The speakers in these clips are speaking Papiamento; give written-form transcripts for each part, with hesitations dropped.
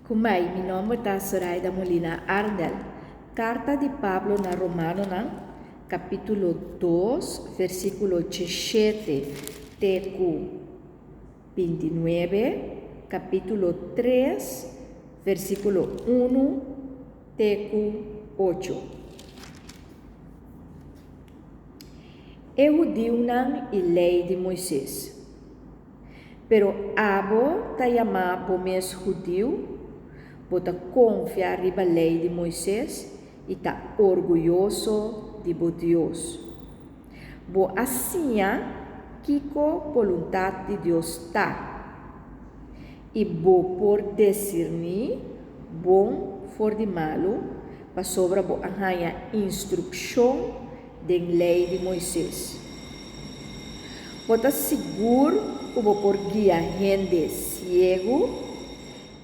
Kumai, mi nòmber ta Zoraida Molina Arndel. Karta di Pablo na Romanonan, kapítulo dos, versíkulo djeshete te ku bintinuebe, kapítulo tres, versíkulo unu te ku ocho. E hudiunan i Lei di Moises. Pero abo ta yama bo mes hudiu, bo ta konfia riba Lei di Moises i ta orguyoso di bo Dios. Bo a siña kiko boluntat di Dios ta, i bo por disirní bon for di malu pasobra bo a haña instrukshon den Lei di Moises. Bo ta sigur ku bo por guia hende siegu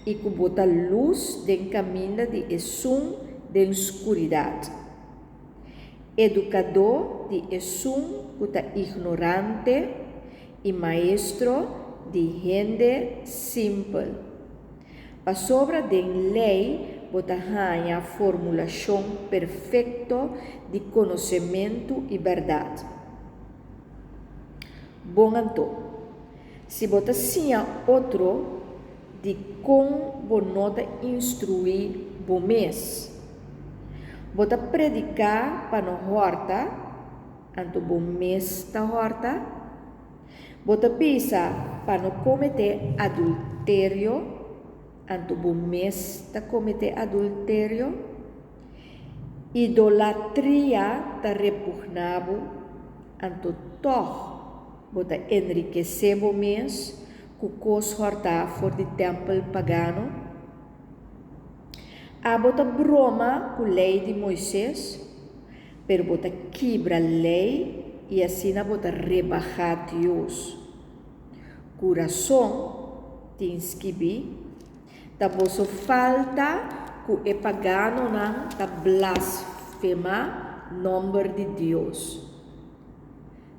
i ku bo ta lus den kaminda di esun den skuridat, edukadó di esun ku ta ignorante i maestro di hende simpel. Pasobra den lei bo ta haña formulashon perfekto di konosementu i bèrdat. Bon anto, si bo ta siña otro, dikon bo no ta instruí bo mes? Bo ta prediká pa no hòrta, anto bo mes ta hòrta? Bo ta bisa pa no kometé adulterio, anto bo mes ta kometé adulterio? Idolatria ta repugná bo, anto tòg bo ta enrikesé bo mes ku kos hòrtá for di tèmpel pagano? Abo ta broma ku Lei di Moises, pero bo ta kibra lei i asina bo ta rebahá Dios. Ku rason tin skibí, Ta boso falta ku e paganonan ta blasfemá nòmber di Dios.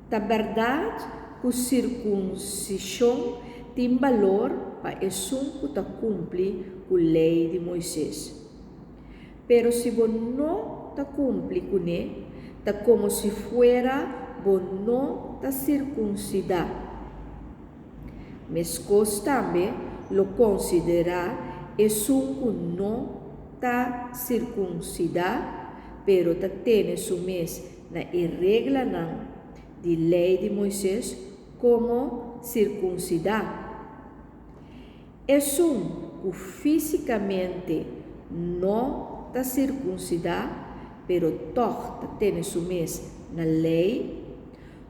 Ta bèrdat ku sirkunsishon tin balor pa esun ku ta kumpli ku Lei di Moises. Pero si bo no ta kumpli kuné, ta komo si fuera bo no ta sirkunsidá. Meskos tambe lo konsiderá esun ku no ta sirkunsidá pero ta tene su mes na e reglanan di Lei di Moises komo sirkunsidá. Esun ku físikamente no ta sirkunsidá pero tòg ta tene su mes na Lei,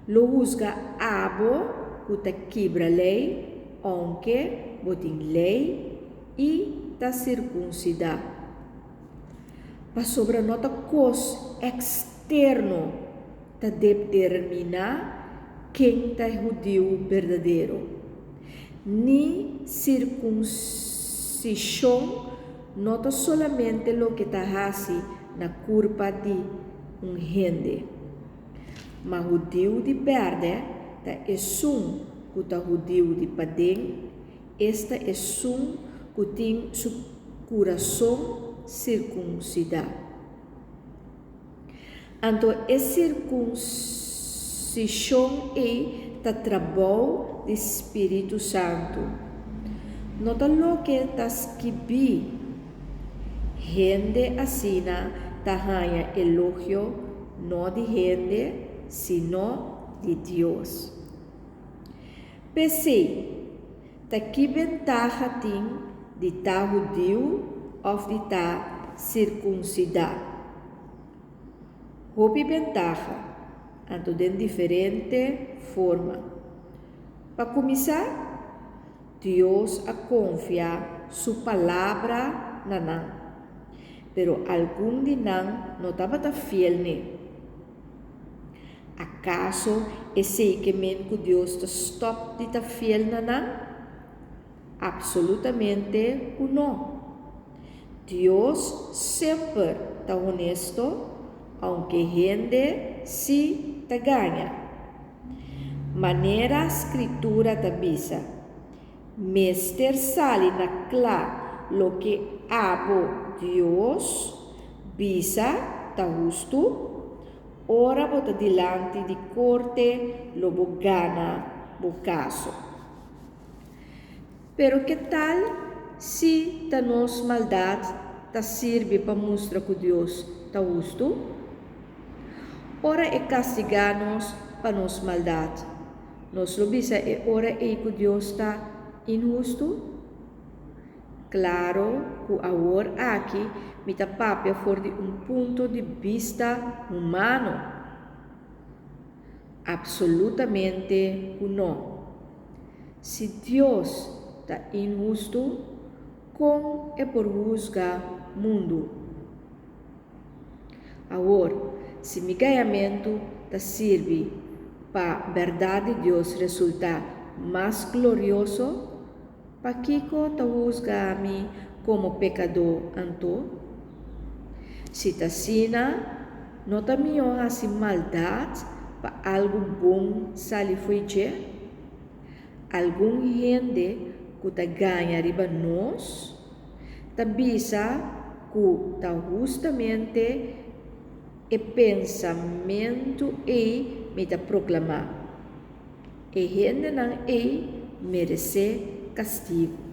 lo husga abo ku ta kibra Lei ounke bo tin Lei i ta sirkunsidá. Pasobra no ta kos eksterno ta determiná ken ta e hudiu berdadero, ni sirkunsishon no ta solamente loke ta hasi na kurpa di un hende. Ma hudiu di bèrdè ta esun ku ta hudiu di paden, Esta esun ku tin su kurason sirkunsidá. Anto e sirkunsishon ei ta trabou di spiritu santu. No ta loke ta skibí. Hende asina ta haña elogio no di hende, sino di Dios. P'esei, ta ki bentaha tin di ta hudiu òf di ta sirkunsidá? Hopi bentaha, anto den diferente forma. Pa kuminsá, Dios a konfia su Palabra na nan, pero algun di nan no tabata fiel n'e. Akaso esei ke men ku Dios ta stòp di ta fiel na nan? Apsolutamente ku nò! Dios semper ta honesto, ounke hende sí ta gaña. Manera Skritura ta bisa, Mester sali na kla. loke abo, Dios, bisa ta hustu? Ora bo ta dilanti di korte lo bo gana bo kaso. Pero ke tal si ta nos maldat ta sirbi pa mustra ku Dios ta hustu? Ora e kastigá nos pa nos maldat, nos lo bisa e ora ei ku Dios ta inhustu? Klaro ku awor aki mi ta papia for di un punto di bista humano. Absolutamente ku no. Si Dios ta inhustu, kon e por husga mundu? Awor, si mi gayamentu ta sirbi pa bèrdat di Dios resultá mas glorioso, Pakiko ta husga mi komo pekadó anto? Si ta asina, no ta mihó hasi maldat pa algu bon sali fo'i dje? Algun hende ku ta gaña riba nos ta bisa ku ta hustamente e pensamentu ei mi ta proklamá. E hendenan ei meresé kastigu.